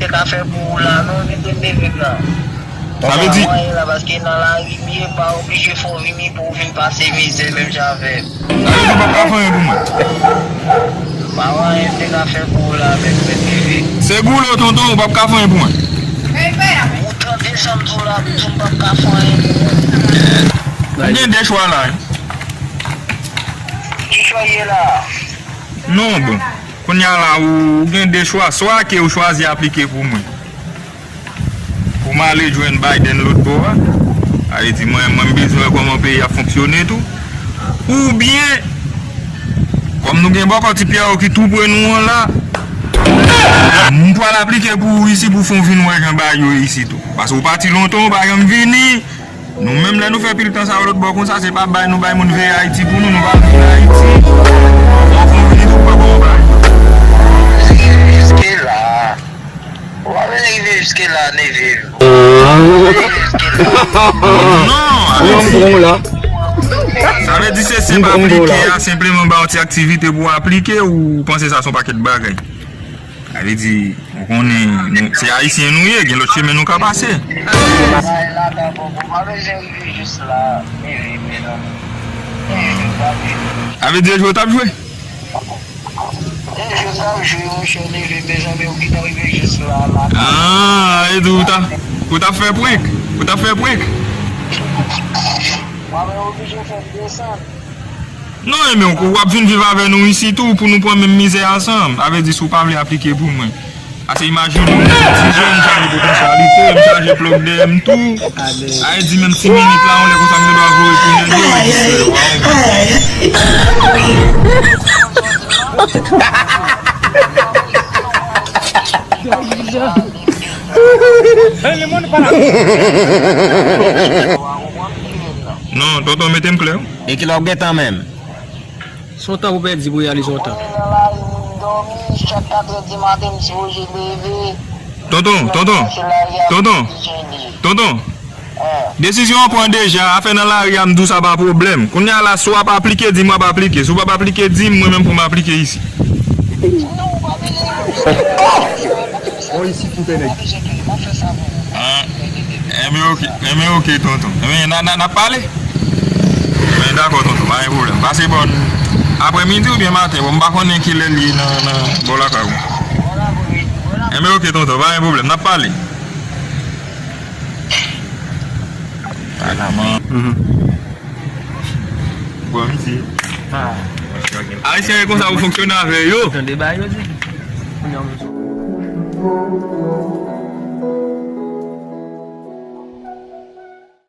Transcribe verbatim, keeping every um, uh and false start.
te ka fè pou ou la non, vin te leve m la. Sa vle di. Mwen la, paske nan lari m ye, m pa oblije fè w vini pou w vin pase mizè menm jan avè m. Sa vle di w p ap ka fè anyen pou mwen. Pa wè anyen m te ka fè pou ou la, menm mèt leve. Se goule w, tonton, ou p ap ka fè anyen pou mwen. Ou tande sa m di w la, m di w m p ap ka fè anyen pou ou. Ou gen de chwa la, wi. Ki chwa ye la? Non, bon. Kounye a la, ou, ou gen de chwa. Swa ke ou chwazi aplike pou mwen. Pou m ale jwenn Biden lòt bò a. Sa vle di, mwen, mwen, m bezwen wè kòman peyi ap fonksyone tou. Oubyen, kòm nou gen bòkò Ti Pyè yo ki tou pre nou an la, m pral aplike pou ou isi pou fè w vin wè jan bagay yo ye isi tou. Paske ou pati lontan, ou pa janm vini. Nou menm, lè nou fè pil tan sa yo lòt bò konsa, se pa bay nou bay moun veye Ayiti pou nou, nou pa veye Ayiti. Fò w vini tou, pa bon bay. Jiske la. Ou pa bezwen rive jiske la, neve. Ou pa bezwen rive jiske la. Non, sa vle di, sa vle di se senp aplike a, senpleman ba yon ti aktivite pou w aplike, ou panse sa se yon pakèt bagay. Sa vle di, ou konnen, nou, se Ayisyen nou ye, gen lòt chemen nou ka pase. Bay la dabò, bon, pa bezwen rive jis la, neve, mezanmi. Neve, pa vle. Sa vle di e jwe w t ap jwe? E jwe m t ap jwe, monchè, neve, mezanmi, ou gentan rive jis la, la. Ah, e di ou t ap, ou t ap fè prank? Ou t ap fè prank? W ap oblije fè m desann. Non, enben, w ap vin viv avè nou isi tou pou nou pran menm mizè ansanm. Sa vle di, si w pa vle aplike pou mwen. Ase imajine w, m se ti jèn, m chaje potansyalite, m chaje plòk dèyè m tou. Sa vle di, menm ti minit la, yon lè konsa, m gen dwa voye tounen deyò, e di frè, waw. Non, tonton, mete m klè. E kilè w ap gentan menm? Se yon tan pou pèdi pou reyalize yon tan. Mwen nan lari, m dòmi, chak katrè di maten, m sipoze leve. Tonton, tonton, tonton, tonton. Desizyon an pran deja, afè nan lari a, m di w sa pa pwoblèm. Kounye a la, si w ap aplike, di m w ap aplike. Si w p ap aplike, di m, mwen menm pou m aplike isi. Bon, isi tou tè nèg. Ah, enben oke, enben oke, tonton. Enben, n a, n a, n ap pale? Enben, dakò, tonton, pa gen pwoblèm. Pase bòn aprèmidi oubyen maten, bon, m pa konnen kilè l ye nan, nan bò lakay ou. Enben, oke, tonton, pa gen pwoblèm, n ap pale. Bon, misye. Ayisyen e konsa pou fonksyone avè yo. Tande ba yo di.